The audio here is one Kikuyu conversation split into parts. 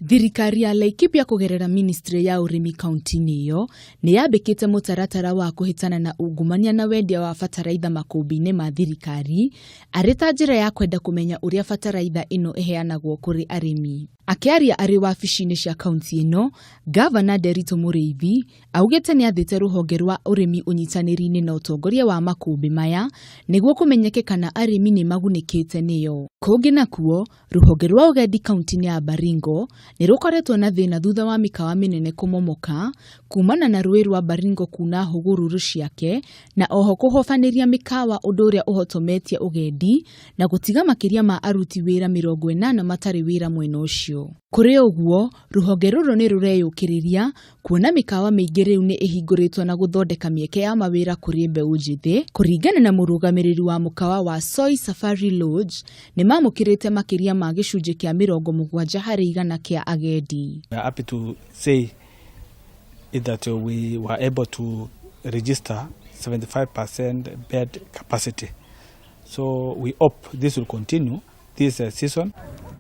Thirikari ya Laikipia kũgerera ministry ya ũrĩmi kaunti-inĩ ĩyo nĩ yambĩkĩte mũtaratara wa kũhĩtana na ungumania na wendia wa bataraitha makũmbĩ-inĩ ma thirikari arĩ ta njĩra ya kwenda kũmenya ũrĩa bataraitha ĩno ĩheanagwo kũrĩ arĩmi. Akĩaria arĩ wabici-inĩ cia kaunti ĩno, Ngavana Nderitu Mũrĩithi augĩte nĩ athĩte rũhonge rwa ũrĩmi ũnyitanĩri-inĩ na ũtongoria wa makũmbĩ maya nĩguo kũmenyeke kana arĩmi nĩ magunĩkĩte nĩyo. Kũngĩ nakuo, rũhonge rwa ũgendi kaunti-inĩ ya Baringo nĩ rũkoretwo na thĩna thutha wa mĩkawa mĩnene kũmomoka kumana na rũĩ rwa Baringo kuna hũgũrũrũ ciake na oho kũhobanĩria mĩkawa ũndũ ũrĩa ũhotometie ũgendi na gũtiga makĩria ma aruti wĩra 80 matarĩ wĩra mwena ũcio. Kũrĩ ũguo, rũhonge rũrũ nĩ rũreyũkĩrĩria kuona mĩkawa mĩingĩ rĩu nĩ ĩhingũrĩtwo na gũthondeka mĩeke ya mawĩra kũrĩ mbeũ njĩthĩ. Kũringana na mũrũgamĩrĩri wa mũkawa wa Soy Safari Lodge, nĩ mamũkĩrĩte makĩria ma gĩcunjĩ kĩa 70% kĩa agendi. We are happy to say that we were able to register 75% bed capacity. So we hope this will continue this season.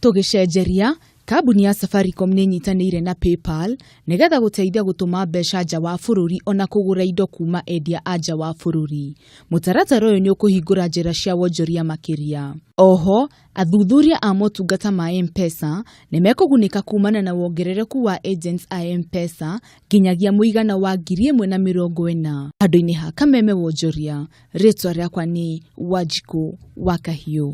Tũgĩcenjeria, kambuni ya Safaricom nĩ ĩnyitanĩire na PayPal nĩgetha gũteithia gũtũma mbeca nja wa bũrũri ona kũgũra indo kuma endia a nja wa bũrũri. Mũtaratara ũyũ nĩ ũkũhingũra njĩra cia wonjoria makĩria. Oho, athuthuria a motungata ma M-Pesa nĩ mekũgunĩka kumana na wongerereku wa agents a M-Pesa nginyagia mũigana wa 1,040. Handũ-inĩ ha Kameme Wonjoria, rĩtwa rĩakwa nĩ Wanjikũ wa Kahiũ.